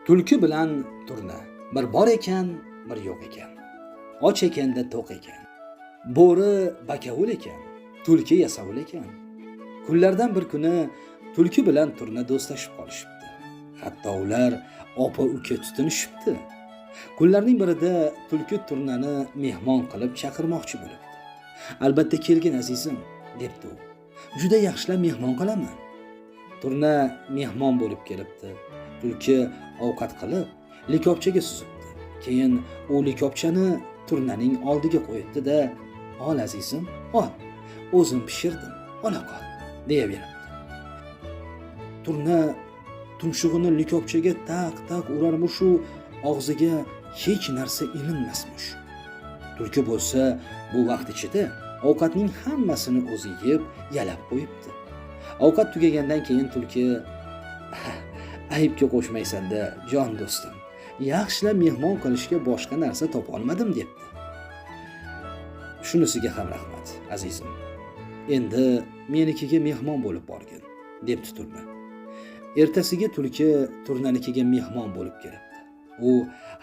Tulki bilan turna. Bir bor ekan, bir yo'q ekan. Och ekanda to'q ekan. Bo'ri bakovul ekan, tulki yasovul ekan. Kunlardan bir kuni tulki bilan turna do'stlashib qolishibdi. Hatto ular opa uka tutinishibdi. Kunlarning birida tulki turnani mehmon qilib chaqirmoqchi bo'libdi. "Albatta kelgin, azizim", debdi u. "Juda yaxshilab mehmon qilaman." Turna mehmon bo'lib kelibdi. Tulki ovqat qilib, likopchaga suzibdi. Keyin u likopchani turnaning oldiga qo'yibdi-da, "Ol, azizim, ol. O'zim pishirdim, ola qol", deyaveribdi. Turna tumshug'ini likopchaga taq-taq urarmish u, og'ziga hech narsa ilinmasmish. Tulki bo'lsa bu vaqt ichida ovqatning hammasini o'zi yeb, yalab qo'yibdi. Ovqat tugagandan keyin tulki: "Aybga qo'shmaysan-da, jon do'stim. Yaxshilab mehmon qilishga boshqa narsa topolmadim", debdi. "Shunisiga ham rahmat, azizim. Endi menikiga mehmon bo'lib borgin", debdi turna. Ertasiga tulki turnanikiga mehmon bo'lib kelibdi. U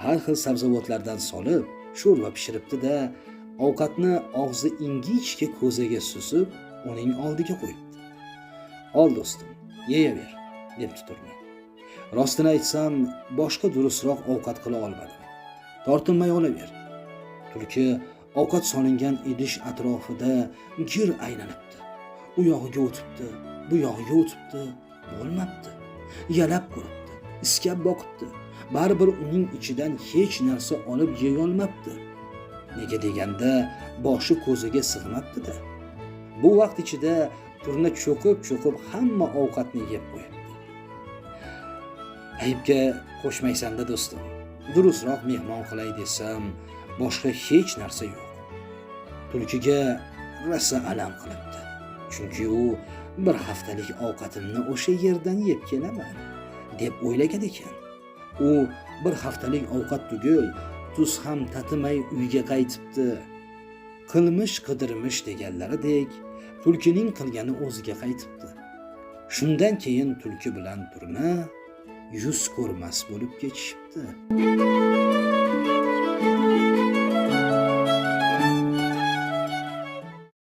har xil sabzavotlardan solib sho'rva pishiribdi-da, ovqatni og'zi ingichka ko'zaga suzib, uning oldiga qo'yibdi. "Ol, do'stim, yeyaver", debdi turna. "Rostini aytsam, boshqa durustroq ovqat qila olmadim. Tortinmay olaver." Tulki ovqat solingan idish atrofida gir aylanibdi. U yog'iga o'tibdi, bu yog'iga o'tibdi, bo'lmabdi. Yalab ko'ribdi, iskab boqibdi. Baribir uning ichidan hech narsa olib yeyolmabdi. Nega deganda, boshi ko'ziga sig'mabdi-da. Bu vaqt ichida turna cho'qib-cho'qib hamma ovqatni yeb qo'yibdi. "Aybga qo'shmaysan-da, do'stim. Durustroq mehmon qilay desam, boshqa hech narsa yo'q." Tulkiga rosa alam qilibdi. Chunki u bir haftalik ovqatimni o'sha yerdan yeb kelaman deb o'ylagan ekan. U bir haftalik ovqat tugul, tuz ham tatimay uyga qaytibdi. Qilmish qidirmish deganlaridek, tulkining qilgani o'ziga qaytibdi. Shundan keyin tulki bilan turna yuz ko'rmas bo'lib ketishibdi.